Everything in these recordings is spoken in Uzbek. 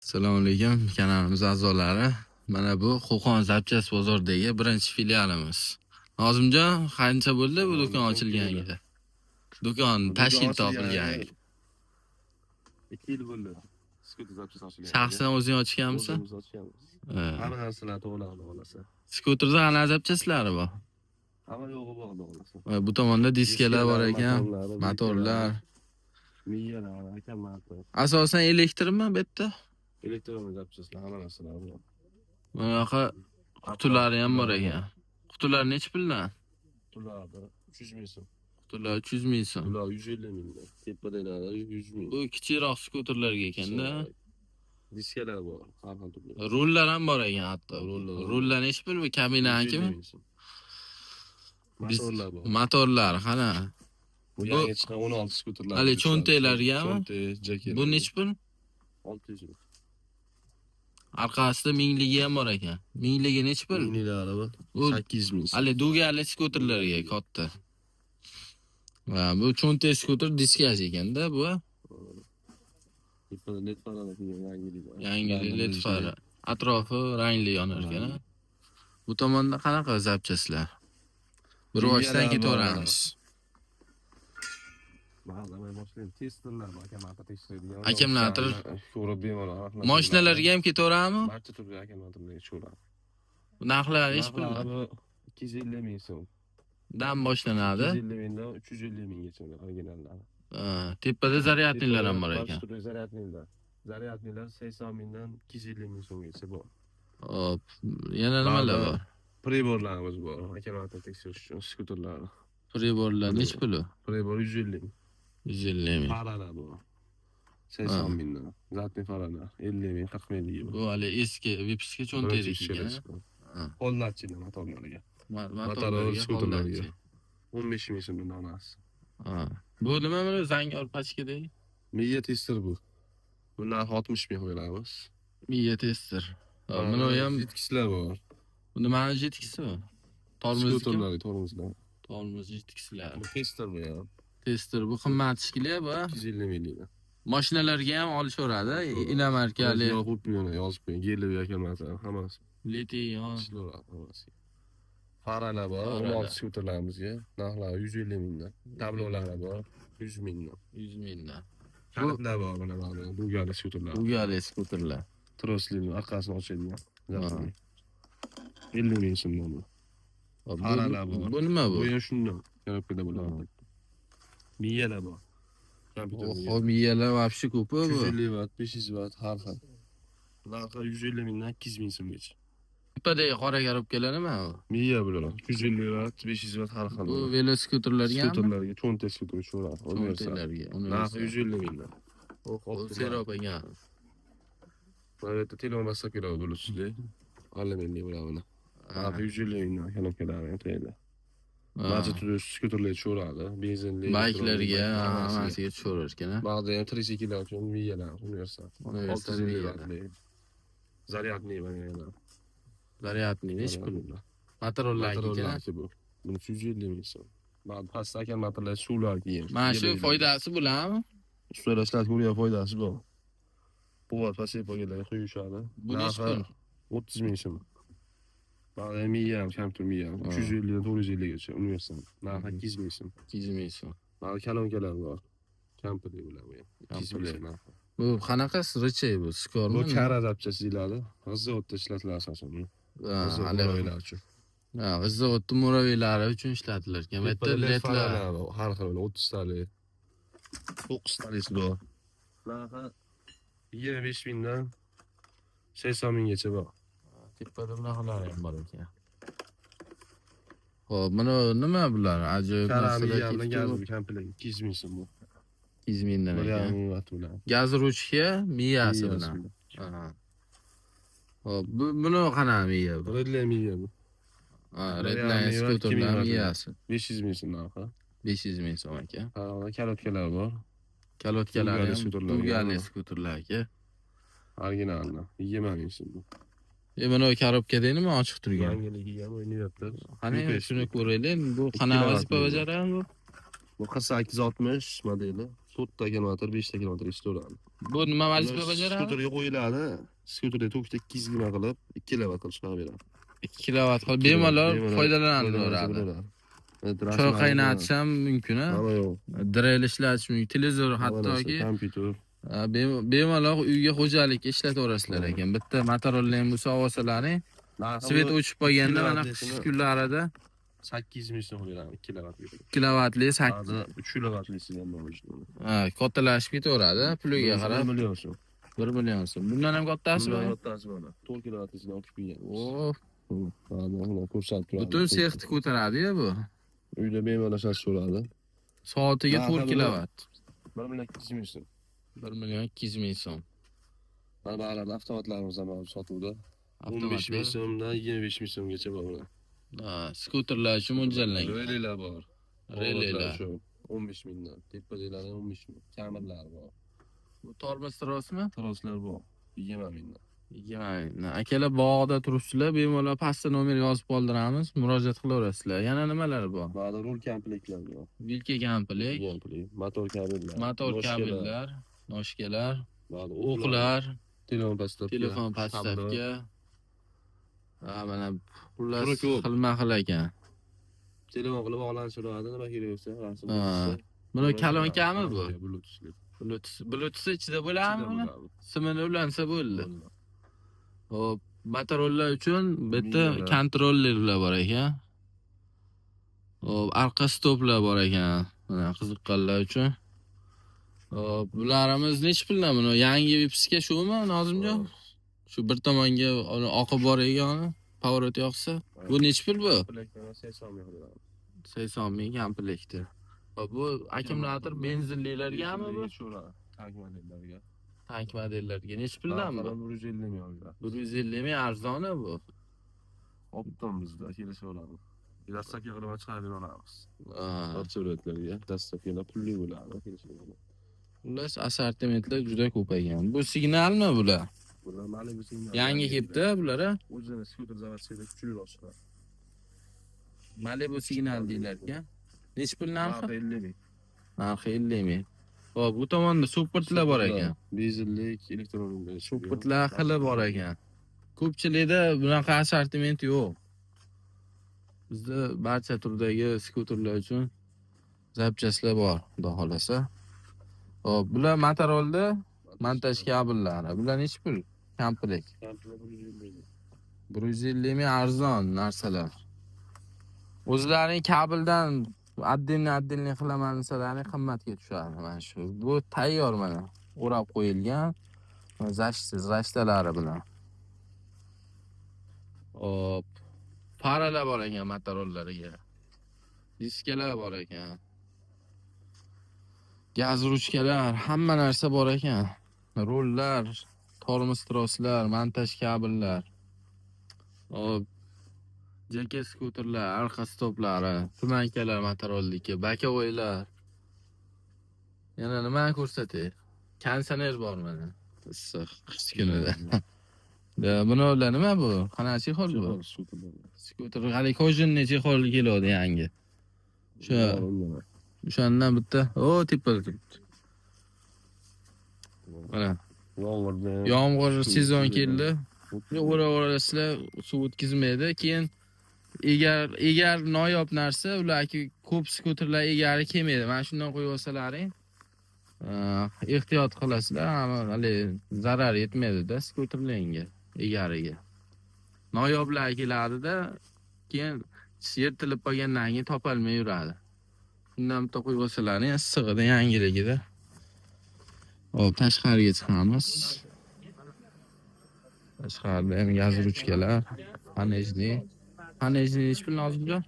Assalomu alaykum, kanalimiz a'zolari. Mana bu Qo'qon Запчасть bozoridagi birinchi filialimiz. Nozimjon, qancha bo'ldi bu do'kon ochilganiga? Do'kon tashkil topilganiga. 2 yil bo'ldi. Skuter запчасть ochilgan. Shaxsan o'zing ochganmisan? O'zimiz ochganmiz. Ha. Hamma narsalar to'g'ri, xudo xohlasa. Skuterda qanaqa запчасть lari bor? Hamma yo'g'i bor, xudo xohlasa. Va bu tomonda diskalar bor ekan, motorlari, motorlar. Miyalar, akkumulyator. Asosan elektrmi bu yerda? Elektron запчасть lar, hamma narsalar bor. Bunaqa qutilari ham bor ekan. Qutilar nechi puldan? Qutilar 300 ming so'm. Qutilar 300 ming so'm. Bular 150 mingdan. Tepadagilari 100 ming. Bu kichikroq skuterlarga ekanda. Diskalar bor, har xil turli. Rullar ham bor ekan hatto. Rullar bor. Rullar nechi pul bu kabinakimi? 150 ming so'm. Motorlar bor. Motorlar qana? Bu yangi chiqqan 16 skuterlar. Hali cho'ntaklargami? Cho'ntak, jaket. Bu nechi pul? 600 ming. Orqasida mingligi ham bor ekan. Mingligi nechi pul? Minglari bu Bu 800 ming so'm. hali дуга li skuterlarga katta. Va bu cho'ntak skuter diskasi ekanda bu. Tepada led faralar kelgan, yangilik. Yangi led fara. Atrofi rangli yonar ekan. A? Bu tomonda qanaqa запчасть lar? Bir boshdan Miyalar bor. ketaveramiz. Ma'lumot boshlaymiz. Testerlar bor, akkumulyator tekshiradigan. Akkumulyator. Ko'rib bemalol. Har xil Mashinalarga ham ketaveramizmi? Barcha turli akkumulyatorlarga tushaveradi. Narxlari nechi pul? Narxlari bu 250 ming so'm. Dan boshlanadi. 250 mingdan 350 minggacha originallari. Ha, tepada зарядный lar ham bor Barcha ekan. turli зарядный lar. Зарядный lar 80 mingdan 250 ming so'mgacha bor. Hop, yana nimalar bor? Прибор larimiz bor. Akkumulyator tekshirish uchun skuterlarni. Прибор lar nechi pul? Прибор 150 ming. 150 ming. Faralar bor. 80 mingdan. Задний faralar 50 ming, 40 mingligi bor. Bu hali eski выпуска Birinchi cho'ntakdagi ishga ekan. chiqqan. Ha. Hollandchilar motorlariga. Motorlarga skuterlarga. Hollandchi. 15 ming so'mdan donasi. Ha. Bu nima, mana zangor pachkadagi? Miya tester bu. Bu narxi 60 ming qo'yamiz. Miya tester. Ha, buni ham Yetkislar bor. Bu nimani jetkisi bu? Tormozniki? Skuterlarga tormozlar. Tormoz jetkisilar. Bu tester bu ham. Tester bu qimmat shekilli bu. 250 minglik. Mashinalarga ham olishaveradi. Иномарка li, Yoqib yozib qo'ying. Geli akkumulyator hammasi. Litiy ion. Ishlayveradi hammasi. Faralar bor, Faralar. 16 skuterlarimizga narxlari 150 mingdan. Tablolari bor, 100 mingdan. 100 mingdan. Kalitlar bor, mana bu дуга li skuterlar. Дуга li skuterlar. Trosli orqasini ochadigan. Ha. 50 ming so'mdan bu. Hop, Faralar bor. Bu nima bu? Bu ham shundan. Коробка da bo'ladi. Miyalar bor. Kompyuterga. Oho, miyalar вообще ko'p bu. 350 vatt, 500 vatt har xil. Narxi 150 mingdan 200 ming so'mgacha. Tepadagi qora коробка lar nima bu? Miya bular. 350 vatt, 500 vatt har xil. Bu veloskuterlarga. Skuterlarga, cho'ntak skuter tushaveradi. Universal. Cho'ntaklarga. Narxi 150 mingdan. Bu serob ekan. Mana bu yerda telefon доставка lar Bluetoothli. Alyuminli bular buni. Narxi 150 mingdan коробка lari tagida. Barcha turli skuterlar tushaveradi. Benzinli, Bayklarga hammasiga. hammasiga tushaverar ekan. A? Ba'zi ham tricyclelar uchun miyalar universal. Universal 650 miyalar. vattli. Зарядный mana yana. Зарядный nechi pul? Motorollarniki ekan. Motorollarniki bu. Buni 150 ming so'm. Ba'zi pastda akkumulyatorlar suvlar keyin. Mana shu foydasi bularmi? Ustida ishlatib ko'rgan foydasi bor. Quvvat pasayib qolganlarga quyishadi. Bu nechi pul? 30 ming so'm. Ba'zi miya ham, kompyuter miya ham 350 dan 450 gacha universal. Narxi 200 ming so'm. 200 ming so'm. Ba'zi kolonkalar bor. Kompli bular bu ham. 200 ming Kompli. so'm narxi. Bu qanaqa рычаг bu? Skormi? Bu kara запчасть deyiladi. Zavodda ishlatiladi asosan buni. Ha, Zavod hali muraviylari uchun. Ha, zavodda muraviylari uchun ishlatilar ekan. Bu yerda Tepada led ledlar. faralar bor, har xil 30 talik, 9 talisi bor. Narxi 25 mingdan 80 minggacha bor. Tepada bunaqalari ham bor ekan. Xo'p, mana nima bular? Ajoyib Kara narsalar miya bilan ketdi gaz bu. komplekt 200 ming so'm bu. 200 mingdan Bir ekan. yarim ming vatt bilan. Gaz ruchka miyasi Miyasi bilan. bilan. Aha. Xo'p, bu buni qanaqa miya bu? Redline miya bu. Ha, Bir Redline yarim ming vatt, skuterlar 2000 watt. miyasi. 500 ming so'm narxi. 500 ming so'm aka. Ha, колодка lar bor. Колодка lari Дуга li ham skuterlarga дуга li ham. skuterlar aka. Originalni. 20 ming so'm bu. E, mana коробка da nima ochiq turgan? Yangiligi ham o'ynayapti. Qani, UPS. shuni ko'raylik. Bu qanaqa Kilovatli vazifa bu. bajaradi bu? Bu 4860 modeli. 4 ta akkumulyator, 5 ta akkumulyator ishlayveradi. Bu nima vazifa bajaradi? Skuterga qo'yiladi. Skuterga tokda 200 nima qilib, 2 kilovat qilib chiqarib beradi. 2 kilovat qilib bemalol foydalaniladi. Choy qaynatish ham mumkin, a? Hamma yo'q. Drel ishlatish mumkin, televizor, hattoki kompyuter. Bemalol uyga, xo'jalikka ishlataverasizlar ekan. Bitta Motorola ham bo'lsa olsalaring, свет o'chib qolganda mana qish kunlarida 800 ming so'm beradi, 2 kilovat. 2 kilovatli 8 3 kilovatlisi ham bor. Ha, kattalashib ketaveradi puliga qarab. 1 million so'm. 1 million so'm. Bundan ham kattasi bor. Kattasi bor. 4 kilovatlisidan olib kelgan. Oh, Mana ko'rsatib turadi. Butun sexni ko'taradi-ya bu. Uyda bemalol ishlatishaveradi. Soatiga 4 kilovat. 1 million 200 ming so'm. 1 million 200 ming so'm. Mana bularda avtomatlarimiz ham mavjud sotuvda. 15 ming so'mdan 25 ming so'mgacha bor ular. Ha, skuterlar uchun mo'ljallangan. Releylar bor. Releylar. 15 mingdan. Tepadagilari 15 ming. Kamirlari bor. Bu tormoz trosmi? Troslar bor. 20 mingdan. 20 mingdan. Akalar, bog'da turibsizlar, bemalol pastda nomer yozib qoldiramiz, murojaat qilaverasizlar. Yana nimalar bor? Ba'zi rul komplektlar bor. Vilka komplekt, Komplekt, motor kabellar, motor kabellar, noshkalar, o'qlar, telefon podstavka, telefon podstavka. Ha, mana xullas xilma-xil ekan. Telefon qilib bog'lanishaveradi, nima kerak bo'lsa, rasm. Buni kalonkami bu? Bluetooth. Bluetooth ichida bo'ladimi buni? Simini ulansa bo'ldi. Hop, Motorola uchun bitta kontrollerlar bor ekan. Hop, arqa stoplar bor ekan. Mana qiziqqanlar uchun. Hop, bularimiz nechi puldan buni? Yangi vypiska shumi, Nozimjon? Shu bir tomonga oqib bor ekan, поворот yoqsa. Bu nechi pul bu? 80 ming komplekti. Hop, bu akkumulyator benzinlilargami bu? Tank modellarga. Tank modellarga nechi puldan bu? 150 ming olgan. 150 ming arzoni bu. Obdan bizda kelishaveradi. Dastavka qilib chiqarib beramiz. Barcha viloyatlarga dastavkalar pulli bo'ladi, kelishaveradi. Xullas, assortimentlar juda ko'p ekan. Bu signalmi bular? Bular Malibu signal. Yangi kelibdi bular, a? O'zini skuter zavodskiyda kuchliroq chiqadi. Malibu signal deyilar ekan. Nechi pul narxi? 50 ming. Narxi 50 ming. Hop, bu tomonda supportlar bor ekan. Dizellik, elektron. Supportlar xili bor ekan. Ko'pchilikda bunaqa assortiment yo'q. Bizda barcha turdagi skuterlar uchun zapchastlar bor, xudo xolasa. Hop, bular Motorolda montaj kabellari. Bular nechi pul? Komplekt. 150 ming arzon narsalar. O'zlaring kabeldan отдельно qilaman desalaring qimmatga tushadi mana shu. Bu tayyor mana o'rab qo'yilgan защита lari bilan. Hop, faralar bor ekan Motorollariga. Diskalar bor ekan. Gaz ruchkalar, hamma narsa bor ekan. Rullar, tormoz troslar, montaj kabellar. Hop, JK skuterlar, arqa stoplari, tumankalar Motorolliki, боковой lar. Yana nimani ko'rsatay? Konditsioner bor mana. Issiq qish kunida. Bular nima bu? Qanaqa чехол bu? Skuter hali кожаный чехол keladi yangi. O'sha o'shandan bitta, o tepada turibdi. Mana Yomg'irda yomg'ir sezon keldi. O'raverasizlar, suv o'tkazmaydi. Keyin egar noyob narsa, ularki ko'p skuterlar egari kelmaydi. Mana shundan qo'yib olsalaring, ehtiyot qilasizlar, hali zarar yetmaydi-da skuterlarga, egariga. Noyoblar keladida, keyin yirtilib qolgandan keyin topolmay yuradi. Shundan bitta qo'yib olsalaring, issig'ida, yangiligida. Hop, tashqariga chiqamiz. Tashqarida ham gaz ruchkalar, Panejni. Panejni nechi pul, Nozimjon?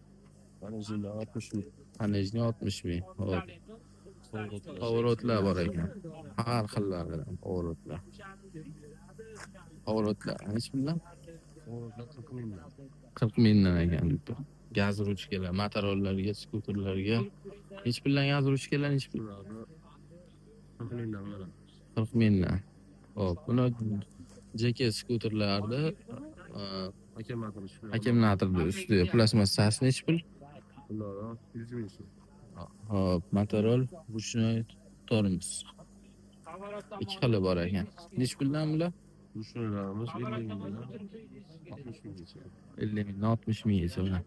Panejni 60 ming. Panejni 60 ming. Hop. Поворот lar bor ekan. Har xillaridan поворот lar. Поворот lar nechi puldan? Поворот lar 40 mingdan. 40 mingdan ekan. Gaz ruchkalar, Motorollarga, skuterlarga. Nechi puldan gaz ruchkalar nechi pul? 40 mingdan bo'ladi. 40 mingdan. Hop, buni JK skuterlarda Akkumulyator akkumulyatorni usti plastmassasi nechi pul? Bular 100 ming so'm. Hop, Motorol ручной Tormoz. Ikki xili bor ekan. Nechi puldan bular? Ruchnoylarimiz 50 mingdan 60 minggacha. 50 mingdan 60 minggacha bular.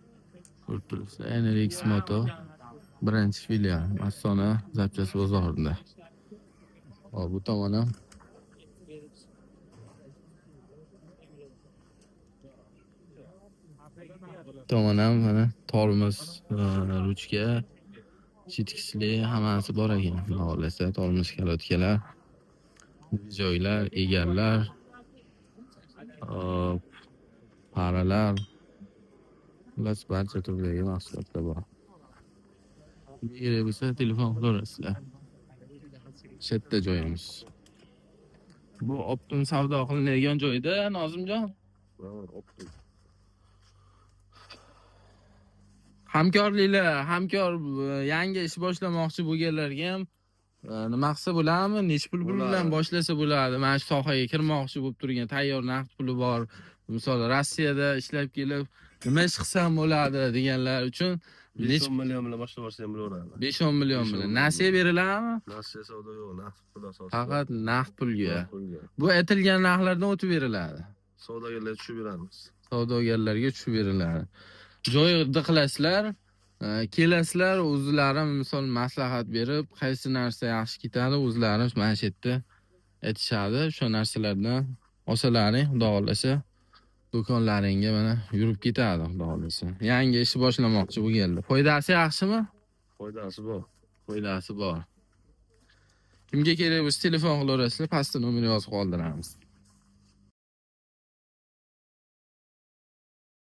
Ko'rib turibsiz. NRX Moto birinchi filial Mastona zapchast bozorida. Hop, bu tomon ham mana tormoz, ruchka, chetkisli hammasi bor ekan. Xudo xohlasa, tormoz kolodkalar, joylar, egarlar, hop, paralar, xullas barcha turdagi mahsulotlar bor. Kerak bo'lsa telefon qilaverasizlar. Shu yerda joyimiz. Bu optim savdo qilinadigan joyda Nozimjon. Optim. Hamkorliklar, hamkor yangi ish boshlamoqchi bo'lganlarga ham nima qilsa bo'ladimi? Necha pul bilan boshlasa bo'ladi? Mana shu sohaga kirmoqchi bo'lib turgan, tayyor naqd puli bor. Misol Rossiyada ishlab kelib, nima ish qilsam bo'ladi deganlar uchun 5-10 million bilan boshlab borsa ham bo'laveradi. 5-10 million bilan nasiya beriladimi? Nasiya savdo yo'q, naqd pul asosida. Faqat naqd pulga. Bu aytilgan narxlardan o'tib beriladi. Savdogarlarga tushib beramiz. Savdogarlarga tushib beriladi. Joyida qilasizlar, kelasizlar, o'zlari misol maslahat berib, qaysi narsa yaxshi ketadi, o'zlari mana shu yerda aytishadi. O'sha narsalardan olsalaring, Xudo xohlasa, do'konlaringga mana yurib ketadi, Xudo xohlasa. Yangi ish boshlamoqchi bo'lganlar. Foydasi yaxshimi? Foydasi bor. Foydasi bor. Kimga kerak bo'lsa telefon qilaverasizlar, pastda nomer yozib qoldiramiz.